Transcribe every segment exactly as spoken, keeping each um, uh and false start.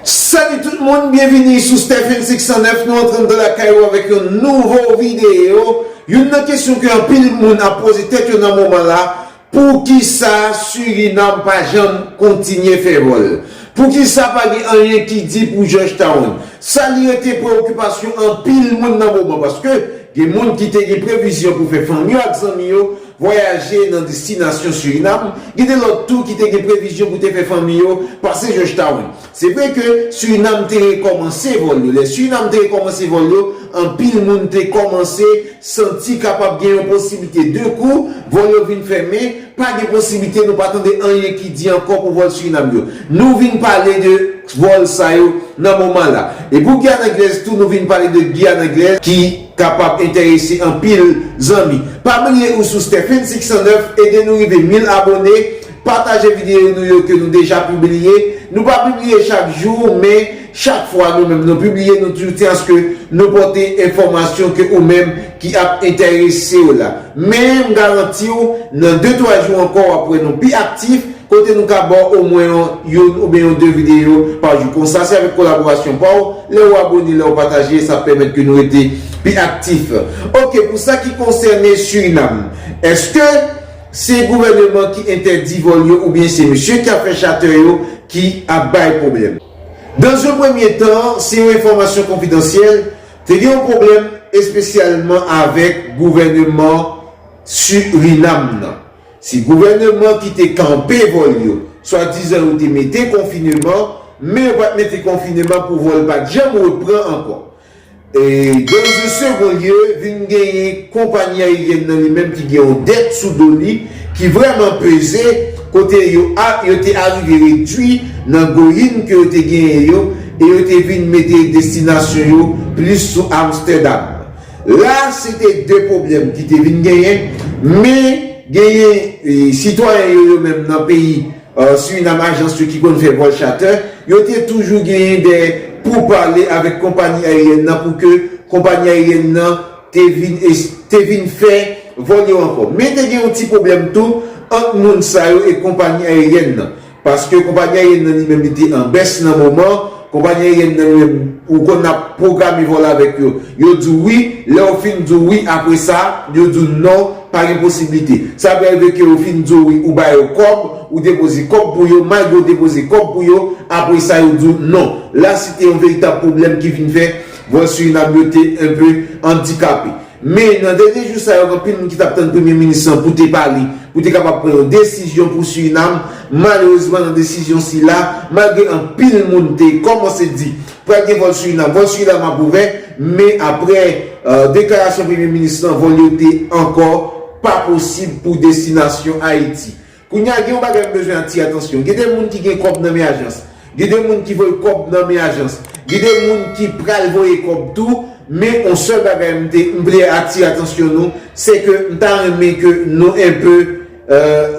Salut tout moun, byenvini sou Stephen six cent neuf. Nou antre anndan lakay ou avèk yon nouvo videyo. Youn nan kesyon ke anpil moun ap poze tèt yo nan moman la, poukisa Surinam pa janm kontinye fè vòl? Poukisa pa gen anyen ki di pou Georgetown? Sa li rete preokipasyon anpil moun nan moman, paske gen moun ki te gen previzyon pou fè fanmi yo ak zanmi yo vwayaje nan destinasyon Surinam, gen de lòt tou ki te gen previzyon pou te fè fanmi yo pase Georgetown. Se vre ke Surinam te rekòmanse vòl yo. Lè Surinam te rekòmanse vòl yo, anpil moun te kòmanse santi kapab gen yon posiblite de kou, vòl yo vin fèmen, pa gen posiblite, nou pa tande anyen ki di ankò pou vòl Surinam yo. Nou vin pale de vòl sa yo nan moman la. E pou Giyàn Anglèz tou, nou vin pale de Giyàn Anglèz ki kapab enterese anpil zanmi. Pa bliye ou sou Stephen six cent neuf, ede nou rive mil abone, pataje videyo nou yo ke nou deja pibliye. Nou pa pibliye chak jou, men chak fwa nou menm nou pibliye, nou toujou tyen aske nou pote enfòmasyon ke ou menm ki ap enterese w la. Men m garanti w, nan de twa jou ankò, w ap wè nou pi aktif, kote nou ka ba w omwen yon, youn oubyen yon de videyo pa jou. Konsa, se avèk kolaborasyon pa w, lè w abone, lè w pataje, sa ap pèmèt ke nou rete pi aktif. Ok, pou sa ki konsène Surinam, èske se gouvèneman ki entèdi vòl yo oubyen se mesye ki ap fè chatè yo ki ap bay pwoblèm? Dans un premier temps, se yon enfòmasyon konfidansyèl, te gen yon pwoblèm espesyalman avèk gouvèneman Surinam nan. Si gouvèneman ki te kanpe vòl yo, swadizan yo te mete konfineman, men yo pa t mete konfineman pou vòl pa t janm reprann ankò. E dans un second lieu, vin genyen konpayi ayeryèn nan li menm ki gen yon dèt sou do li ki vrèman peze, kote yo a, yo te arive redui nan goyin ke yo te genyen yo, e yo te vin mete destinasyon yo plis sou Amsterdam. La, se te de pwoblèm ki te vin genyen, men genyen, e, sitwayen yo, yo menm nan peyi, e, Surinam, ajans yo ki konn fè vòl chatè, yo te toujou genyen de poupale avèk konpayi ayeryèn nan pou ke konpayi ayeryèn nan te vin, e, te vin fè vòl yo ankò. Men te gen yon ti pwoblèm tou ant moun sa yo e konpayi ayeryèn nan. Paske konpayi ayeryèn nan li menm li te an bès nan moman. Konpayi ayeryèn nan li menm, ou konn ap pwograme vòl avèk yo. Yo di w wi, lè yo fin di w wi, apre sa, yo di w non, pa gen posiblite. Sa pral rive ke yo fin di w wi, ou ba yo kòb, ou depoze kòb pou yo, malgre w depoze kòb pou yo, apre sa yo di w non. La, se te yon veritab pwoblèm ki vin fè vòl Surinam yo te enpe andikape. Men nan dènye jou sa yo, gen anpil moun ki t ap tann premye minis lan pou te pale, pou te kapab pran yon desizyon pou Surinam. Malerezman, nan desizyon sila, malgre anpil moun te kòmanse di pral gen vòl Surinam, vòl Surinam ap ouvè, men apre, e, deklarasyon premye minis lan, vòl yo te ankò pa posib pou destinasyon Ayiti. Kounye a, gen yon bagay m bezwen atire atansyon. Gen de moun ki gen kòb nan men ajans. Gen de moun ki voye kòb nan men ajans. Gen de moun ki pral voye kòb tou. Men yon sèl bagay m te, m vle atire atansyon nou, se ke m ta renmen ke nou enpe, e,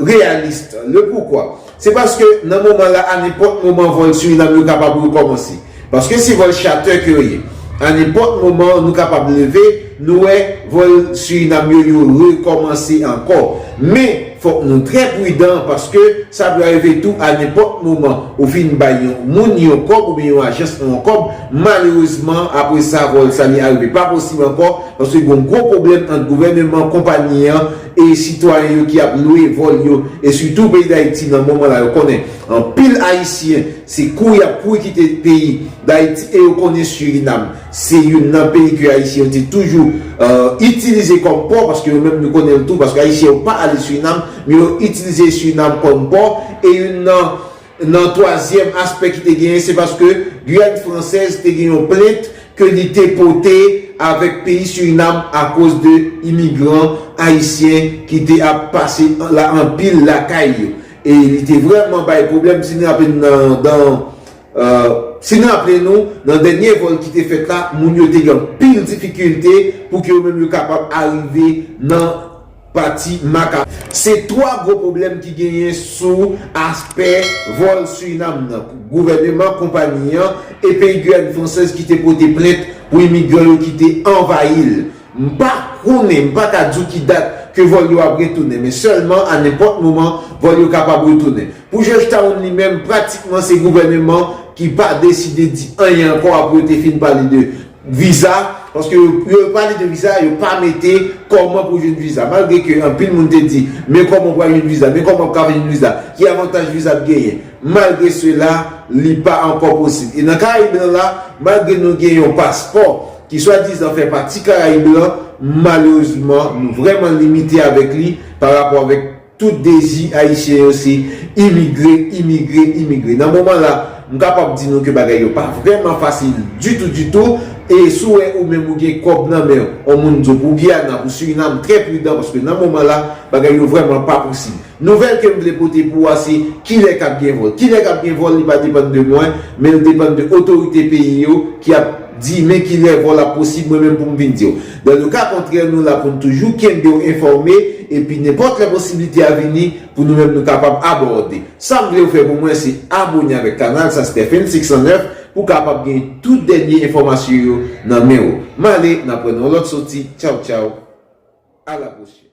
reyalis. Le poukwa? Se paske nan moman la, a nenpòt moman, vòl Surinam yo kapab rekòmanse. Paske se vòl chatè ke yo ye. A nenpòt moman, nou kapab leve, nou wè vòl Surinam yo, yo rekòmanse ankò. Men, fòk nou trè pridan, paske sa pral rive tou a nenpòt moman. Ou fin bay yon moun yon kòb oubyen yon ajans yon kòb, malerezman, apre sa, vòl sa li arive pa posib ankò, paske gen yon gwo pwoblèm ant gouvèneman, konpayi an e sitwayen yo ki ap lwe vòl yo, e sitou peyi Dayiti nan moman la, yo konnen anpil Ayisyen se kouri y ap kouri kite peyi Dayiti, e yo konnen Surinam se youn nan peyi ke Ayisyen yo te toujou, e, itilize kòm pò, paske yo menm nou konnen l tou, paske Ayisyen yo pa ale Surinam, men yo itilize Surinam kòm pò, e youn nan, nan twazyèm aspè ki te genyen, se paske Giyàn Fransèz te gen yon plent ke li te pote avèk peyi Surinam akoz de imigran ayisyen ki te ap pase la anpil lakay yo. E li te vrèman bay pwoblèm, si nou raple n nan, dan, e, si nou raple nou, nan dènye vòl ki te fèt la, moun yo te gen anpil difikilte pou ke yo menm yo kapab arive nan pati Makapon. Se twa gwo pwoblèm ki genyen sou aspè vòl Surinam nan. Gouvèneman, konpayi an e peyi Giyàn Fransèz ki te pote plent pou imigran yo ki te anvayi l. M pa konnen, m pa ka di w ki dat ke vòl yo ap retounen, men sèlman a nenpòt moman, vòl yo kapab retounen. Pou Georgetown li menm, pratikman se gouvèneman ki pa deside di anyen ankò apre yo te fin pale de viza, paske yo, yo pale de viza, yo pa mete kòman pou jwenn viza. Malgre ke anpil moun te di, men kòman pou al jwenn viza, men kòman pou ka jwenn viza, ki avantaj viza ap genyen. Malgre sela, li pa ankò posib. E nan Karayib lan la, malgre nou gen yon paspò ki swadizan fè pati Karayib lan, malerezman, nou vrèman limite avèk li pa rapò avèk tout dezi ayisyen yo se imigre, imigre, imigre. Nan moman la, m kapab di nou ke bagay yo pa vrèman fasil ditou, ditou. E si w wè ou menm ou gen kòb nan men w, yon moun di w pou Giyana, pou Sirinam, trè pridan, paske nan moman la, bagay yo vrèman pa posib. Nouvèl ke m vle pote pou w a se kilè k ap gen vòl. Kilè k ap gen vòl, li pa depann de mwen, men l depann de otorite peyi yo ki ap di men kilè vòl ap posib, mwen menm pou m vin di w. Dans le cas contraire, nou la pou n toujou kenbe w enfòme, epi nenpòt lè posiblite a vini, pou nou menm nou kapab abòde. Sa m vle w fè pou mwen, se abone avèk kanal sa, Stephen six cent neuf, pou w kapab gen tout dènye enfòmasyon yo nan men w. M ale, n ap wè nan yon lòt soti. Tchaw, tchaw. A la pwochèn.